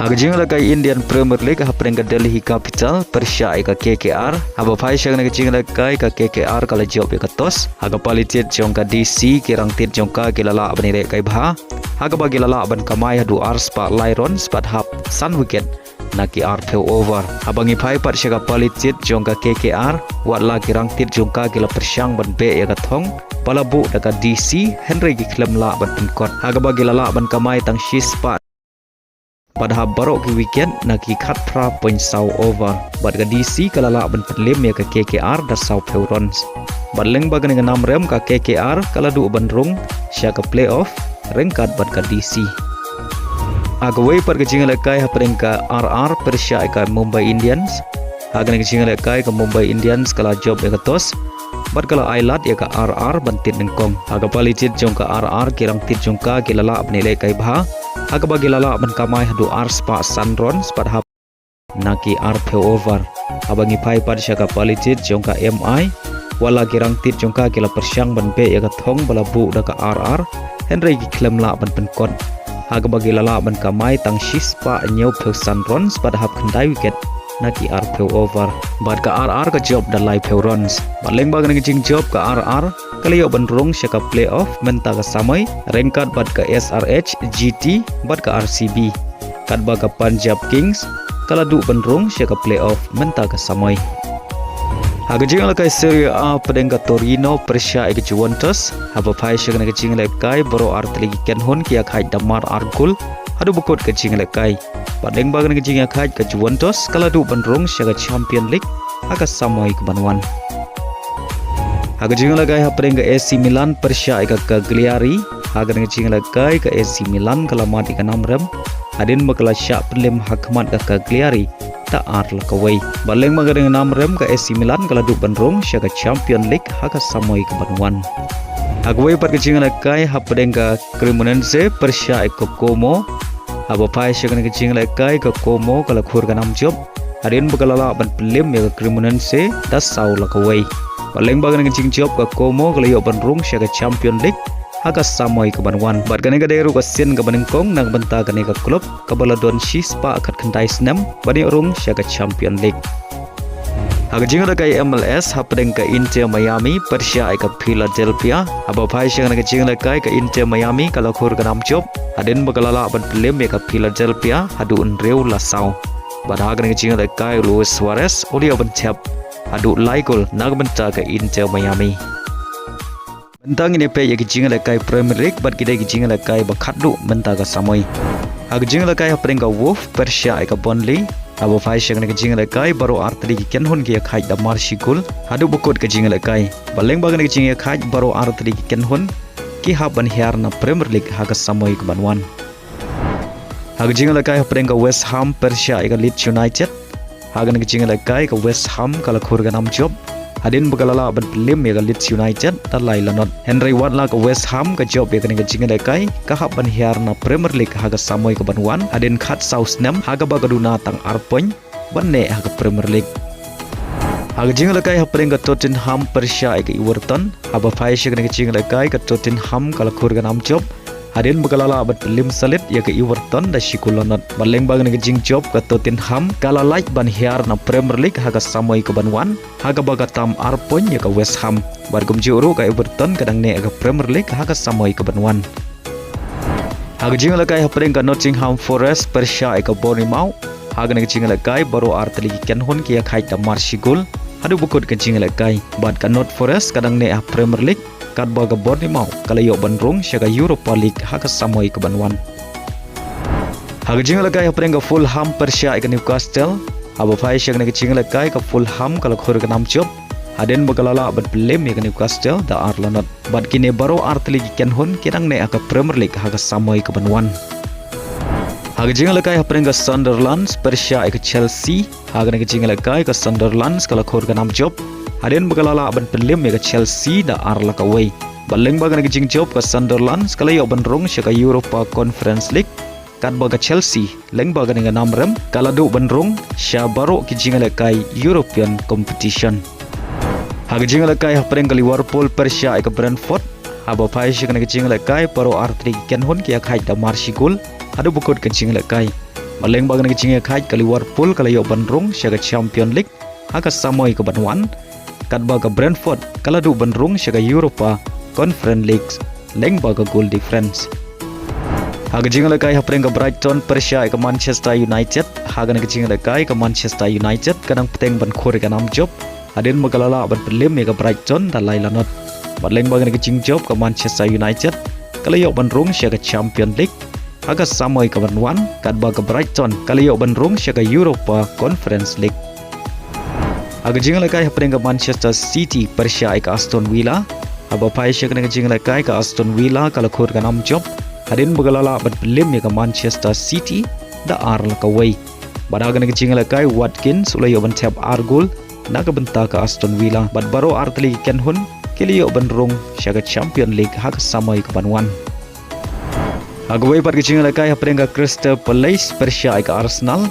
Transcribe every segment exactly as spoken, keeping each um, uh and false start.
Ha ka jingïalehkai Indian Premier League, hapdeng ka Delhi Capital pyrshah ïa ka K K R. Haba phai sha kane ka jingïalehkai, ka K K R ka la jop ïa ka toss. Ha ka pali tied jong ka D C, ki rangtied jong ka ki la lah ban ïalehkai bha, ha kaba ki la lah ban kamai haduh ar spah lai runs bad hap san wicket na ki arphew over. Haba ngi phai pat sha ka pali tied jong ka K K R, wat la ki rangtied jong ka ki la pyrshang ban beh ïa ka thong ba la buh da ka D C, hynrei ki khlem lah ban pynkot, ha kaba ki la lah ban kamai tang shi spah bad hap baroh ki wicket na ki khatphra point saw over. Bad ka D C ka la lah ban pynlem ïa ka K K R da sawphew runs. Bad lyngba kane ka namrem, ka K K R ka la duh ban rung sha ka playoff ryngkat bad ka D C. Ha kawei pat ka jingïalehkai, hapdeng ka R R pyrshah ïa ka Mumbai Indians. Ha kane ka jingïalehkai, ka Mumbai Indians ka la jop ïa ka toss bad ka la ai lad ïa ka R R ban tied nyngkong. Ha ka pali tied jong ka R R, ki rangtied jong ka ki la lah ban ïalehkai bha, ha kaba ki la lah ban kamai haduh ar spah san runs bad hap na ki arphew over. Haba ngi phai pat sha ka pali tied jong ka M I, wat la ki rangtied jong ka ki la pyrshang ban beh ïa ka thong ba la buh da ka R R, hynrei ki khlem lah ban pynkot, ha kaba ki la lah ban kamai tang shi spah hynñiewphew san runs bad hap khyndai wicket na ki arphew over. Bad ka R R ka jop da laiphew runs. Bad lyngba kane ka jingjop, ka R R ka la ïoh ban rung sha ka playoff mynta ka samoi ryngkat bad ka S R H, G T bad ka R C B. Katba ka Punjab Kings ka la duh ban rung sha ka playoff mynta ka samoi. Ha ka jingïalehkai Serie A, hapdeng ka Torino pyrshah ïa ka Juventus. Haba phai sha kane ka jingïalehkai, baroh artylli ki kynhun ki ïakhaid da mar ar gol haduh ba kut ka jingïalehkai. Bad lyngba kane ka jingïakhaid, ka Juventus ka la duh ban rung sha ka Champion League ha ka samoi kaban wan. Ha ka jingïalehkai, hapdeng ka A C Milan pyrshah ïa ka Cagliari. Ha kane ka jingïalehkai, ka A C Milan ka la mad ïa ka namrem hadien ba ka la shah pynlem ha khmat ka Cagliari da ar la kawei. Bad lyngba kane ka namrem, ka A C Milan ka la duh ban rung sha ka Champion League ha ka samoi kaban wan. Ha kawei pat ka jingïalehkai, hapdeng ka Cremonese pyrshah ïa ka Como. Haba phai sha kane ka jingïalehkai, ka Como ka la khur ka namjop hadien ba ka la lah ban pynlem ïa ka Cremonese da saw la kawei. Bad lyngba kane ka jingjop, ka Como ka la ïoh ban rung sha ka Champion League ha ka samoi kaban wan. Bad kane ka dei ruh ka sien kaba nyngkong na ka bynta kane ka klub kaba la don shi spah khatkhyndai snem ban ïoh rung sha ka Champion League. Ha ka jingïalehkai M L S, hapdeng ka Inter Miami pyrshah ïa ka Philadelphia. Haba phai sha kane ka jingïalehkai, ka Inter Miami ka la khur ka namjop hadien ba ka la lah ban pynlem ïa ka Philadelphia haduh hynriew la saw. Bad ha kane ka jingïalehkai, u Luis Suarez u la ïoh ban thep haduh lai gol na ka bynta ka Inter Miami. Mynta ngin ïa peit ïa ki jingïalehkai Premier League bad ki dei ki jingïalehkai ba khatduh mynta ka samoi. Ha ka jingïalehkai, hapdeng ka Wolves pyrshah ïa ka Burnley. Haba phai sha kane ka jingïalehkai, baroh artylli ki kynhun ki ïakhaid da mar shi gol haduh ba kut ka jingïalehkai. Bad lyngba kane ka jingïakhaid, baroh artylli ki kynhun ki hap ban hiar na Premier League ha ka samoi kaban wan. Ha ka jingïalehkai, hapdeng ka West Ham pyrshah ïa ka Leeds United. Ha kane ka jingïalehkai, ka West Ham ka la khur ka namjop hadien ba ka la lah ban pynlem ïa ka Leeds United da lai la not. Hynrei wat la ka West Ham ka jop ïa kane ka jingïalehkai, ka hap ban hiar na Premier League ha ka samoi kaban wan hadien khatsaw snem, ha kaba ka duna tang ar point ban neh ha ka Premier League. Ha ka jingïalehkai, hapdeng ka Tottenham pyrshah ïa ka Everton. Haba phai sha kane ka jingïalehkai, ka Tottenham ka la khur ka namjop hadien ba ka la lah ban pynlem salit ïa ka Everton da shi gol la not. Bad lyngba kane ka jingjop, ka Tottenham ka la lait ban hiar na Premier League ha ka samoi kaban wan, ha kaba ka tam ar point ïa ka West Ham. Bad kumjuh ruh, ka Everton ka dang neh ha ka Premier League ha ka samoi kaban wan. Ha ka jingïalehkai, hapdeng ka Nottingham Forest pyrshah ïa ka Bournemouth. Ha kane ka jingïalehkai, baroh artylli ki kynhun ki ïakhaid da mar shi gol haduh ba kut ka jingïalehkai. Bad ka Not Forest ka dang neh ha Premier League, katba ka Bournemouth ka la ïoh ban rung sha ka Europa League ha ka samoi kaban wan. Ha ka jingïalehkai, hapdeng ka Fulham pyrshah ïa ka Newcastle. Haba phai sha kane ka jingïalehkai, ka Fulham ka la khur ka namjop hadien ba ka la lah ban pynlem ïa ka Newcastle da ar la not. Bad kine baroh artylli ki kynhun ki dang neh ha ka Premier League ha ka samoi kaban wan. Ha ka jingïalehkai, hapdeng ka Sunderland pyrshah ïa ka Chelsea. Ha kane ka jingïalehkai, ka Sunderland ka la khur ka namjop hadien ba ka la lah ban pynlem ïa ka Chelsea da ar la kawei. Bad lyngba kane ka jingjop, ka Sunderland ka la ïoh ban rung sha ka Europa Conference League, katba ka Chelsea lyngba kane ka namrem ka la duh ban rung sha baroh ki jingïalehkai European competition. Ha ka jingïalehkai, hapdeng ka Liverpool pyrshah ïa ka Brentford. Haba phai sha kane ka jingïalehkai, baroh artylli ki kynhun ki ïakhaid da mar shi gol haduh ba kut ka jingïalehkai. Bad lyngba kane ka jingïakhaid ka Liverpool ka la ïoh ban rung sha ka Champion League ha ka samoi ka ban wan, katba ka Brentford ka la duh ban rung sha ka Europa Conference League lyngba ka goal difference. Ha ka jingïalehkai hapdeng ka Brighton pyrshah ïa ka Manchester United, ha kane ka jingïalehkai ka Manchester United ka dang bteng ban khur ïa ka nam jop hadien ba ka la lah ban pynliem ïa ka Brighton da lai lanot. Bad lyngba kane ka jingjop ka Manchester United ka la ïoh ban rung sha ka Champion League ha ka samoi ka ban wan, katba ka Brighton ka la ïoh ban rung sha ka Europa Conference League. Ha ka jingïalehkai hapdeng ka Manchester City pyrshah ïa ka Aston Villa, haba phai sha kane ka jingïalehkai ka Aston Villa ka la khur ïa ka nam jop hadien ba ka la lah ban pynliem ïa ka Manchester City da ar la kawei. Bad ha kane ka jingïalehkai Watkins u la ïoh ban thep ar gol na ka bynta ka Aston Villa. Bad baroh artylli ki kynhun ki la ïoh ban rung sha ka Champion League ha ka samoi ka ban wan. Ha kawei pat ka jingïalehkai hapdeng ka Crystal Palace pyrshah ïa ka Arsenal,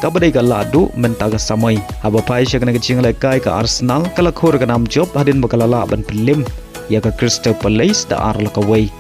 kaba dei ka la duh mynta ka samoi. Haba phai sha kane ka jingïalehkai ka Arsenal ka la khur ïa ka nam jop hadien ba ka la lah ban pynliem ïa ka Crystal Palace da ar la kawei.